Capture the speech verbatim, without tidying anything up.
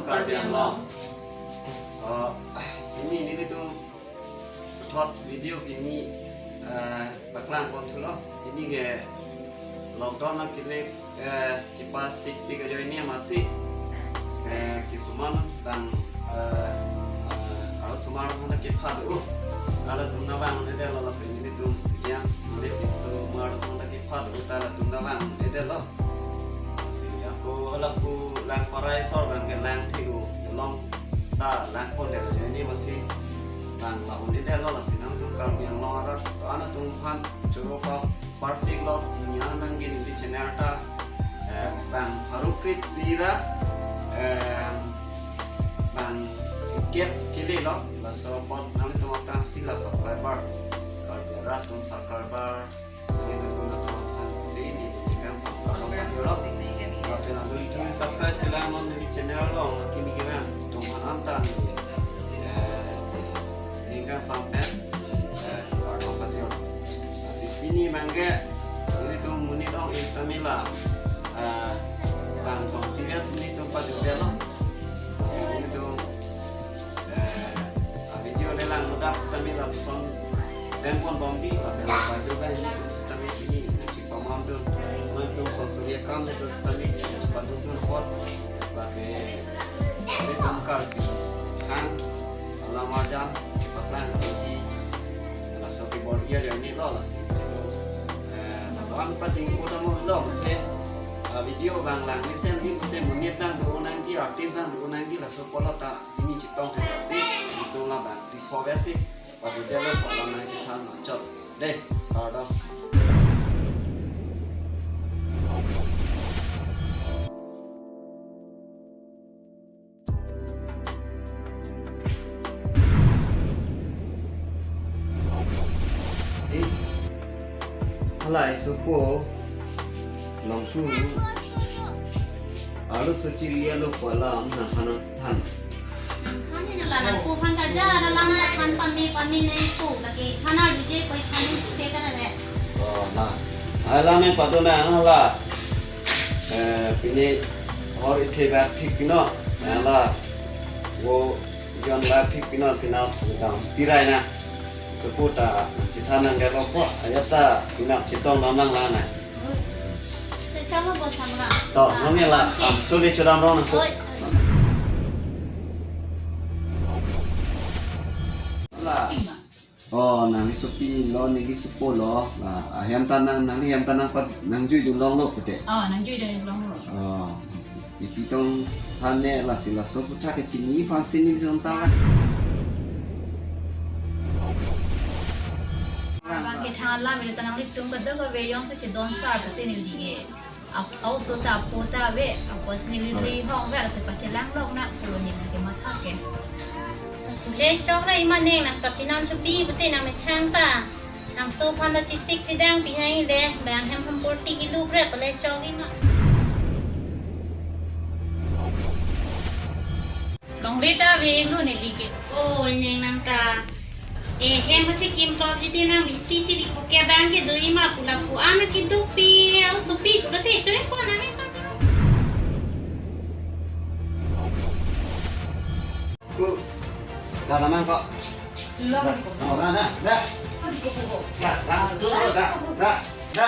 Karbi Anglong. Oh, pini nelitum puthot video pini, eh, paklang pon thulo. Pini ke lockdown na kile, eh, kepasik pik ajoine amatsi, eh, kisuman bang, eh, eh, arloso osomar aphanta kepha do. Halatum ta vang-un-edetlo lapen nelitum chance mane pinso osomar aphanta kepha do, ta halatum ta vang-un-edetlo. Si ako halapu lang parai sor bang kelang thik-o, dolong ta lang pon det ajoine amatsi vang la-un-edetlo, lasi nangtum Karbi Anglong arat to-an atum aphan choro pa parpik lo, pini an nangke neli channel ta, eh, bang pharo krip pira, eh, bang kep kelelo, laso apot nanglitum aphrangsi la subscriber, Karbi arat atum subscriber, nanglitum atum aphan si neli ningkan song kardom pajirlo. Lapen nanglitum subscribe kelang non neli channel along kimi kimi atum aphan anta neli, eh, ningkan song pen, eh, kardom pajirlo. Lasi pini abangke nelitum monit ong-ik tame la, eh, bang tong T V S nelitum pajut detlo. Lasi nelitum, eh, a-video le lang mudak setame lapuson klem pon bomji, lapen la video bang nelitum setame pini nangchipamam dun, nangtum sonsuri akam nelitum setame nangchipaduk dun apot, lake nelitum Karbi hang alam arjan paklang tangji, laso kebor-i ajoinelo, lasi nelitum, eh, lapu-an pajingkut amo lo mate, ah, video bang lang mesen ni mate monit nangdo nangji, artist nangdo nangji, laso apotlo ta pini chetong thek si, nelitum labang di pho besi pajut detlo, pu alam nangchethan machot. Dei, kardom. Eh, halai sopo longthu arloso chiri alo pu alam nangphan than. Nangphan ni nala nangphan kaja, nala nangphan pame pame nangpu, lake than arju je koi than ni che kana le. Oh, na. Hala me pado na hala. Eh, pini hor ithe bak thik pinon. Hala. Wo jon bak thik pinon, penap dam pirai na. Sopo ta chethan nang galo po. Ajat ta penap chetong dam lang lang na. Te chalo bo samla. To, nonge la. Oke. Am, suli chodam rong nangkok. Oi. La. Oh, nangli sopi lo, neli sopo lo. La, ahem ta nang, nangli hem ta nangpa, nangjui dun longlo pute. Oh, nangjui dun longlo. Oh. Ipi tong than ne, lasi laso aputhak kechini aphansi neli jong ta. Abang ke than alam ilitum nanglitum kadokave jongsi chedon sar pute neli ke. Ap-, aoso ta apo ta ave, apos neli ri hong ver se pachelang long na, pulo neli ke matha ke. Le chok ra ima neng nang tapi nang chupi pute nangmethang ta. Nangso aphan ta chesik chedang pi nang le, bang hem ham porti kilu bre pale chok ima. Longle ta ave lo neli ke. Oh, neng nang ta. Eh, hem hachi kim plot ji di nang biti chiri poke bang ke dui ma pula pu an ke duk pi, aoso pi pula te, tu ko nang sa. Ku, da lamang ko. Lo. Da, oh, da, da, da. Da, da, tu, da, da, da.